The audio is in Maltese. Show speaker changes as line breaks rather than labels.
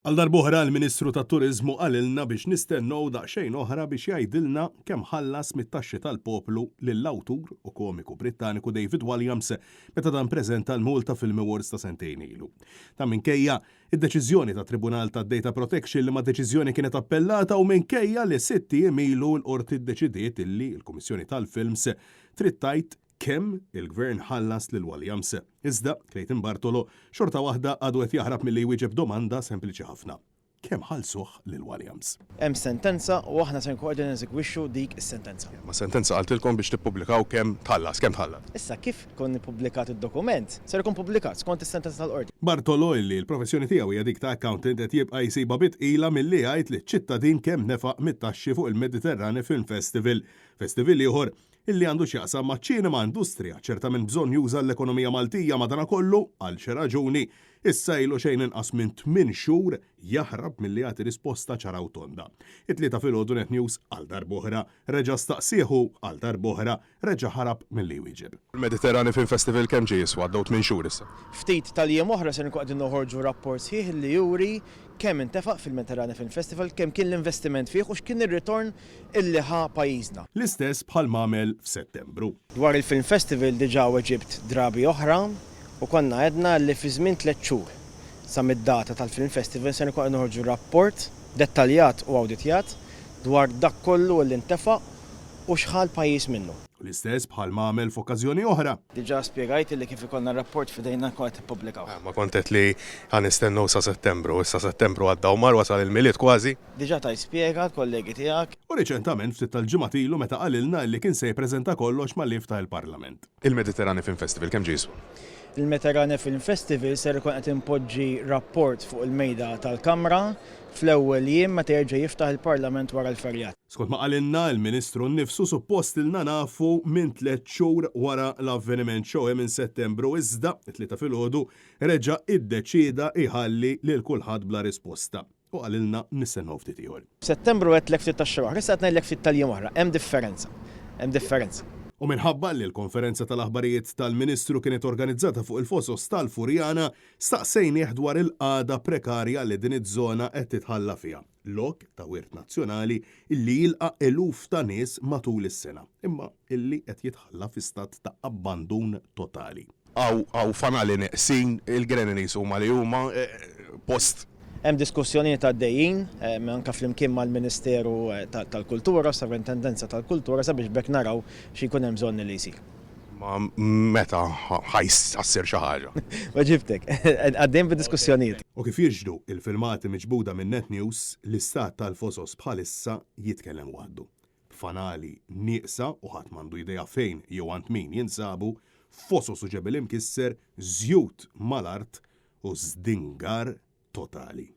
Għal darb'oħra l-Ministru tat-Turiżmu qalilna biex nistennew daqsxejn oħra biex jgħidilna kemm ħallas mit-taxxi tal-poplu lill-awtur u komiku Brittaniku David Walliams meta dan preżenta l-Malta Film Awards ta' sentejn ilu. Dan minkejja id-deċiżjoni tat-Tribunal tad-Data Protection liema deċiżjoni kienet appellata u minkejja li sitt ijiem ilu l-Qorti ddeċidiet illi l-Kummissjoni tal-Films trid tgħid kemm il-Gvern ħallas lil Walliams. Iżda, Clayton Bartolo xorta waħda għadu qed jaħrab milli jwieġeb domanda sempliċi ħafna. Kemm ħallsuh lil Walliams?
Hemm sentenza u aħna se nkunu qegħdin neżegwixxu dik is-sentenza.
Imma s-sentenza qaltilkom biex tippubblikaw kemm tħallas. Kemm tħallas?
Issa kif ikun ippubblikat id-dokument, ser ikun pubblikat skont is-sentenza tal-Qorti.
Bartolo, illi l-professjoni tiegħu hija dik ta' accountant qed jibqa' jsibha bi tqila milli jgħid liċ-ċittadin kemm nefaq mit-taxxi fuq il-Mediterrane Film Festival, festival ieħor illi għandu x'jaqsam maċ-ċinema, industrija ċertament bżonnjuża għall-ekonomija Maltija, madanakollu, għal xi raġuni, issa ilu xejn inqas minn tminn xhur jaħrab milli jagħti risposta ċara u tonda. It-Tlieta filgħodu Net News għal darb'oħra reġa' staqsieh u, għal darb'oħra, reġa' ħarab milli jwieġeb. Il-Mediterrane Film Festival kemm ġie jiswa? Għaddew tminn xhur issa.
Ftit tal-jiem oħra ser nkunu qegħdin noħorġu rapport sħiħ li juri kemm intefaq fil-Mediterrane Film Festival, kemm kien l-investiment fih u x'kien ir-ritorn illi ħa pajjiżna.
L-istess bħal m'għamel f'Settembru.
Dwar il-Film Festival diġà weġibt drabi oħra u konna għedna li fi żmien tlett xhur sa mid-data tal-Film Festival ser nkunu qed noħorġu rapport dettaljat u awditjat dwar dak kollu illi ntefaq u x'ħa l-pajjiż minnu.
L-istess bħal m'għamel f'okkażjoni oħra.
Diġà spjegajt illi kif ikollna r-rapport f'idejna nkunu qed nippubblikawh.
Ma kont għedt li ħa nistennew sa Settembru. Issa Settembru għadda u mar, wasal il-Milied kważi.
Diġà tajt spjega l-kollegi tiegħek.
U riċentament ftit tal-ġimgħat ilu meta qalilna illi kien se jippreżenta kollox malli jiftaħ il-Parlament. Il-Mediterrane Film Festival kemm ġie jiswa?
Il-Mediterrane Film Festival ser ikun qed inpoġġi rapport fuq il-mejda tal-Kamra fl-ewwel jiem meta jerġa' jiftaħ il-Parlament wara l-ferjat.
Skont ma qalilna l-Ministru nnifsu suppost ilna nafu minn tlett xhur wara l-avveniment ċoe minn Settembru iżda, it-Tlieta filgħodu, reġa' iddeċieda jħalli lil kulħadd bla risposta u qalilna nistennew ftit ieħor.
F'Settembru għedtlek ftit tax-xhur oħra, issa qed ngħidlek ftit tal-jiem oħra. Hemm differenza. Hemm differenza.
U minħabba li l-konferenza tal-aħbarijiet tal-Ministru kienet organizzata fuq il-Fosos tal-Furjana, staqsejnieh dwar il-qagħda prekarja li din iż-żona qed titħalla fiha, lok ta' wirt nazzjonali illi jilqa' eluf ta' nies matul is-sena, imma illi qed jitħalla fi stat ta' abbandun totali. Hawn fanali neqsin, il-granaries huma li huma, post.
Hemm diskussjonijiet għaddejjin, anke flimkien mal-Ministeru tal-Kultura, s-Sovrintendenza tal-Kultura sabiex b'hekk naraw xi jkun hemm bżonn li jsir.
Ma meta ħa ssir xi ħaġa?
Weġibtek. Għaddejjin bid-diskussjonijiet.
U kif jixhdu il-filmati miġbuda minn Net News, l-istat tal-Fosos bħalissa jitkellem waħdu. B'fanali nieqsa u ħadd m'għandu idea fejn jew għand min jinsabu, fosos u ġebel imkisser, żjut mal-art u żdingar totali.